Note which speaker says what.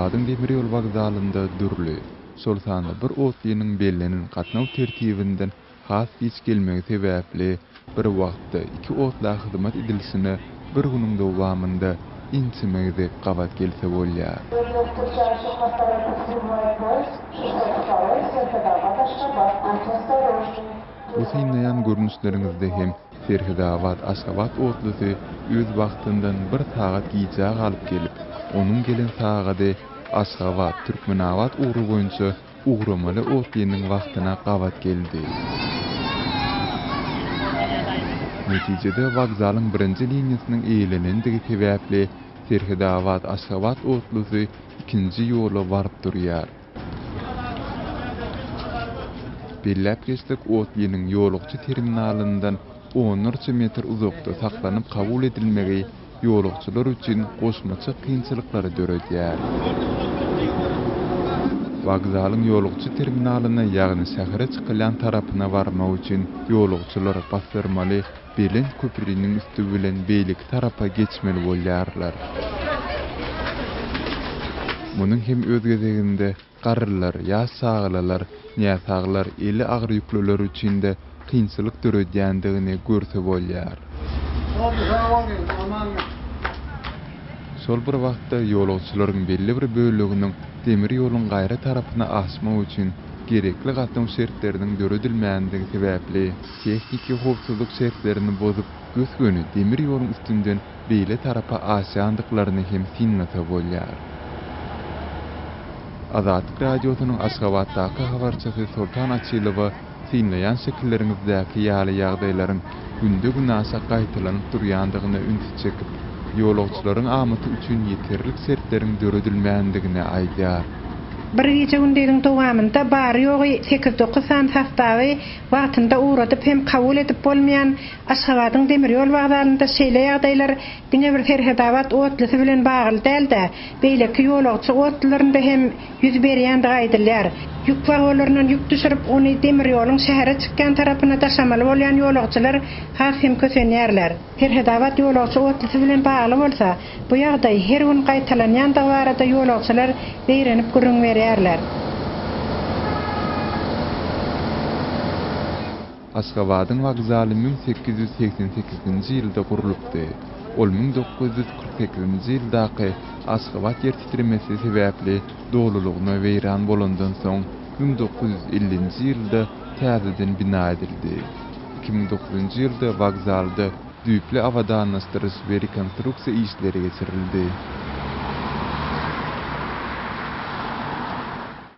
Speaker 1: Aşgabadyň demir ýol wokzalynda dürli, şol sanda bir otlynyň bellenen gatnaw tertibinden has giç gelmegi sebäpli bir wagtda iki otla hyzmat edilişine bir günüň dowamynda ençeme gezek gabat gelse bolýar. Bu synlaýan görnüşleriňizde hem Serhedabat-Aşgabat otlusy öz wagtyndan bir sagat gijä galyp gelip, onuň gelen sagady Aşgabat, Türkmenabat ugry boýunça ugramaly otlynyň wagtyna gabat geldi. Netijede wokzalyň birinji liniýasynyň eýelenendigi sebäpli Serhedabat-Aşgabat otlusy ikinji ýola baryp durýar. Belläp geçsek, otlynyň ýolagçy terminalyndan onlarça metr uzakda saklanyp kabul edilmegi ýolagçylar üçin goşmaça kynçylyklary döredýär. Wokzalyň ýolagçy terminalyna, ýagny şähere çykylýan tarapyna barmak üçin ýolagçylar basdyrmaly belent köpriniň üsti bilen beýleki tarapa geçmeli bolýarlar. Munuň hem öz gezeginde garrylar, ýaş çagalalar, näsaglar, eli agyr ýüklüler üçin-de kynçylyk döredýändigini görse bolýar. Şol bir wagtda, ýolagçylaryň belli bir böleginiň demir ýoluň gaýra tarapyna aşmak üçin gerekli gatnaw şertleriniň döredilmändigi sebäpli, tehniki howpsuzlyk şertlerini bozup, gös-göni demir ýoluň üstünden beýle tarapa aşýandyklaryny hem synlasa bolýar. Azatlyk Radiosynyň Aşgabatdaky habarçysy Soltan Açylowa synlaýan şekilleriňizdäki ýaly ýagdaýlaryň günde-günaşa gaýtalanyp durýandygyna ünsi çekip, ýolagçylaryň amaty üçin ýeterlik şertleriň döredilmändigini aýdýar.
Speaker 2: Bir gije-gündiziň dowamynda bary-ýogy sekiz-dokuz sany sostawy wagtynda ugradyp hem kabul edip bolmaýan Aşgabadyň demir ýol wokzalynda şeýle ýagdaýlar diňe bir Serhedabat otlysy bilen bagly däl-de, beýleki ýolagçy otlularynda hem ýüz berýändigi aýdylýar. Ýük wagonlaryndan ýük düşürip, ony demir ýoluň şähere çykýan tarapyna daşamaly bolýan ýolagçylar has hem kösenýärler. Serhedabat ýolagçy otlysy bilen bagly bolsa, bu ýagdaý her gün gaýtalanýandygy barada ýolagçylar zeýrenip gürrüň berýärler.
Speaker 1: Aşgabadyň wokzaly 1888-nji ýylda gurlupdy. Ol 1948-nji ýyldaky Aşgabat ýer titremesi sebäpli dolulygyna weýran bolandan soň 1950-nji ýylda täzeden bina edildi. 2009-njy ýylda wokzalda düýpli abadanlaşdyryş we rekonstruksiýa işleri geçirildi.